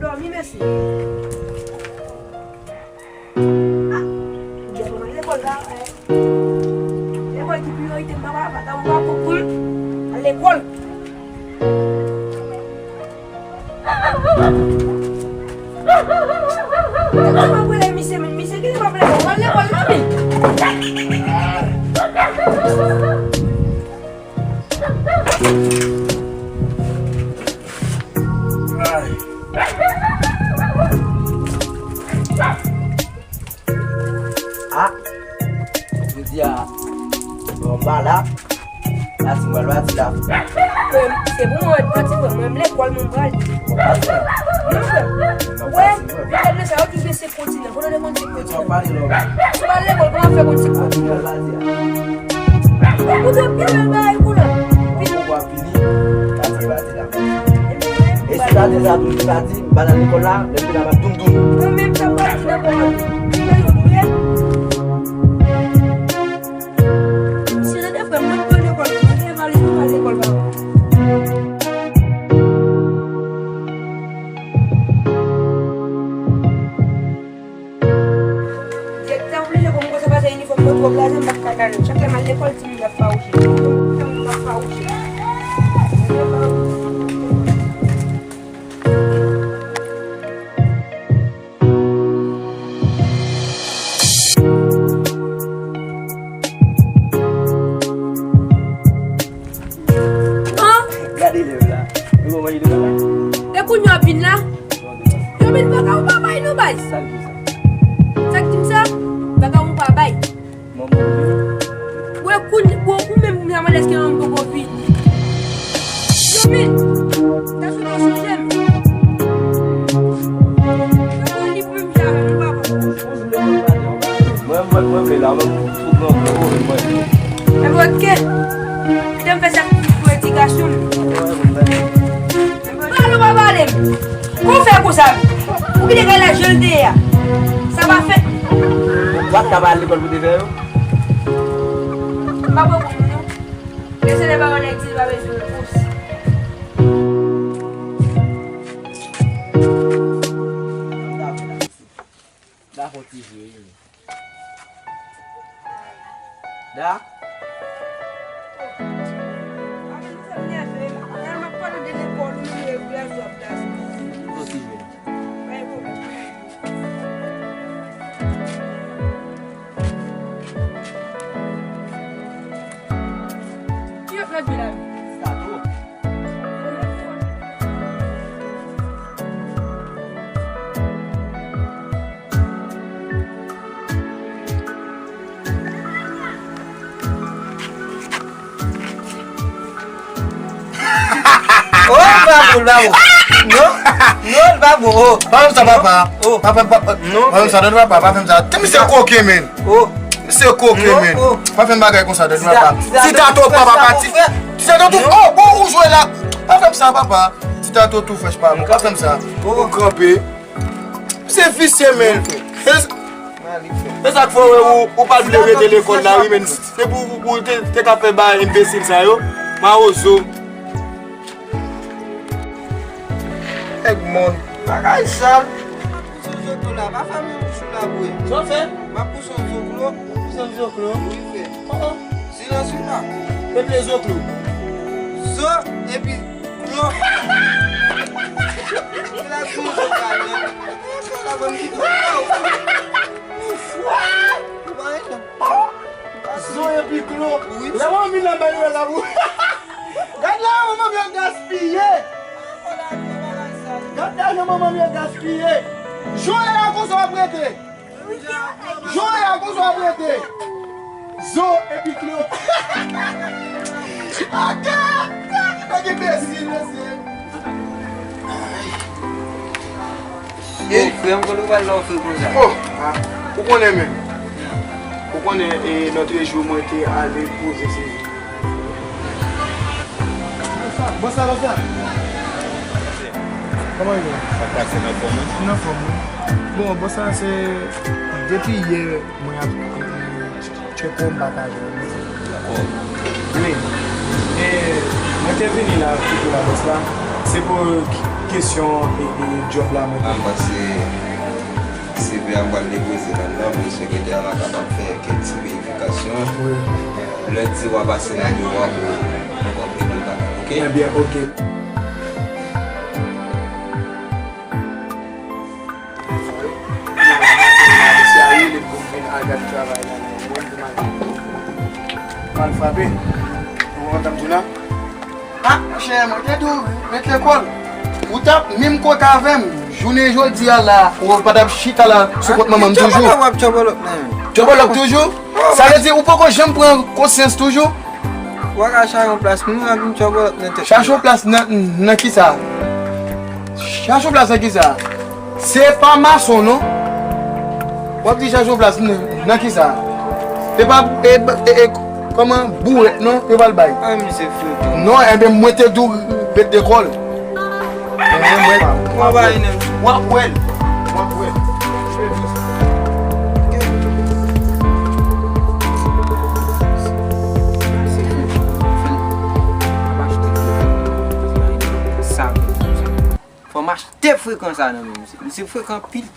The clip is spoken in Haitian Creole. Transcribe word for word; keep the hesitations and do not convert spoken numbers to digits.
Dòmi, mèsi. Ah, ou gen pou mwen lekòl la, eh. Lekòl ki priyorite m, papa, papa, ou pa pou m al lekòl. Kòman pou lè misye, men misye ki te pa vle bon, al lekòl la, men. Ah, jodi a, bon, m pa la. Pati, m pral pati la. Bon, se pou mwen pati, frè. Mwen, m lekòl, mwen pral. Bon, pati. Non, frè. Ou wè, peyi sa yo ki gen senk kontinan. Kote de konn senk kontinan? Si w al lekòl, kòman w ap fè konn senk kontinan? Ou konn byen bèl bagay kou la. Vini, pati, pati la. E si w ta di sa tou, si w ta di, m pa nan lekòl la, lè m vin la, m ap doum doum. Mwen menm, sa pati nan kò a. Ki nan yo touye? Si se te frè m, mwen, mwen lekòl, mwen te pale, mwen pale lekòl, papa. Direktè oblije pou m kòmanse pase inifòm nan twòp lajan, m pa ka gade. Chak lè m al lekòl, di m ap fawouche. Di m ap fawouche. Gade lè w la. Ou konn manje devan la? E kounye a w ap vin la? Yo vin baka ou pa bay nou bay. Sa k di sa? Sa k di m sa? Baka ou pa bay. Manman ou vini? Wè kounye, bon, ou menm, m ta mande èske manman m poko vini. Yo vin. Sa sou nan chanje m. Yo vin li pou menm jan avè nou, papa. Mwen, mwen, mwen vle la, mwen, sou gran mwen, mwen. Epi, oke. Kite m fè sa pou edikasyon m. Pale ou pa pale m. Kou fè konsa. Ou kite gade la je l te ye a. Sa pa fèt. Ou pa t ka pa al lekòl pou te fè yo? M pa pran pou nou non. Lè se lè pa wè nèg di li pa bezwen repons. Da fè ti jwe, wi. Da. Fè ti jwe. Ki lòt lòt vil la? Sa tou. Oh, l pa bon, l pa bon. Non, non, l pa bon. Oh. Pa fè m sa, papa. Oh. Pa fè m, pa, pa, non, pa fè m sa, non, papa, pa fè m sa. Ti misye koken, men. Oh. Misye koken, men. Oh. Pa fè m bagay konsa, non, papa. Ti tato, papa, pati. Ti tato tou, oh, bon, ou jwe la. Pa fè m sa, papa. Ti tato tou frèch, papa. Pa fè m sa. Ou kanpe. Misye visye, men. E sa k fè w wè ou, ou pa t vle rete lekòl la, wi, men. Se pou ou, ou te, te ka fè bagay enbesil sa yo. Mawozo. Nèg mòn. Bagay sal. M ap pouse yon zoklo la. Pa fèmen bouch ou la, bwe. Sa w fè? M ap pouse yon zoklo. Pouse yon zoklo? Wi, frè. Oh, oh. Silans wi la. Peple zoklo. Zo epi klo. Se la kou zo ka ye. Se la bann ki tou. Ouf! Ou pa gen tan. Zo epi klo. Wi. Lè mwen vin nan bèl la pou. Gad la, manman m yo gaspiye. Gad la, manman m yo gaspiye. Jwe la konsa w ap rete. Jwe a konsa w ap rete. Zo epi klo. Aka! Nèg enbesil, mesye. Bon, frè m, kote w pral la w fè konsa? Oh, ah, ou konnen, men. Ou konnen, e, lòt jou, mwen te ale poze se Bòs la, bòs la. Kòman w ye? Sa k pase, nan fòm, wi? Nan fòm, wi. Bon, bòs la, se depi yè, mwen ap, e, tcheke w, m pa ka jwenn ou. Dakò. Wi. E, mwen te vini la, pito la, bòs la. Se pou kesyon e, e djòb la, mwen. Mwen panse C V a m pral depoze l anndan pou sekretè a kapab fè kèk ti verifikasyon. Lè di w a pase nan biwo a pou nou konplete l la, oke? Ebyen, oke. Mesye a rele m pou m vin al gade travay la. Mal frape. Ou konprann sa m di w la? Ah, monchè, mwen te di w ret lekòl. Ou t ap menm kote avè m. Jounen jodi a la, ou pa t ap chita la sou kont manman m toujou. Tchòbòlòk, w ap tchòbòlòk menm. Tchòbòlòk toujou? Sa vle di ou poko janm pran konsyans toujou? Ou pa ka chache yon plas moun, w ap vin tchòbòlòk nan tèt. Chache yon plas nan, nan kisa? Chache yon plas nan kisa? Se pa mason non. W ap di chache yon plas nan, nan kisa? E pa e, e, e, kòman bourèt non yo pral bay? Ah, misye frekan. Non, enben mwen te di w ret lekòl. Enben mwen. W ap wè l. W ap wè l. W ap wè l. Sa, fò m achte frekan sa nan men misye. Misye frekan anpil.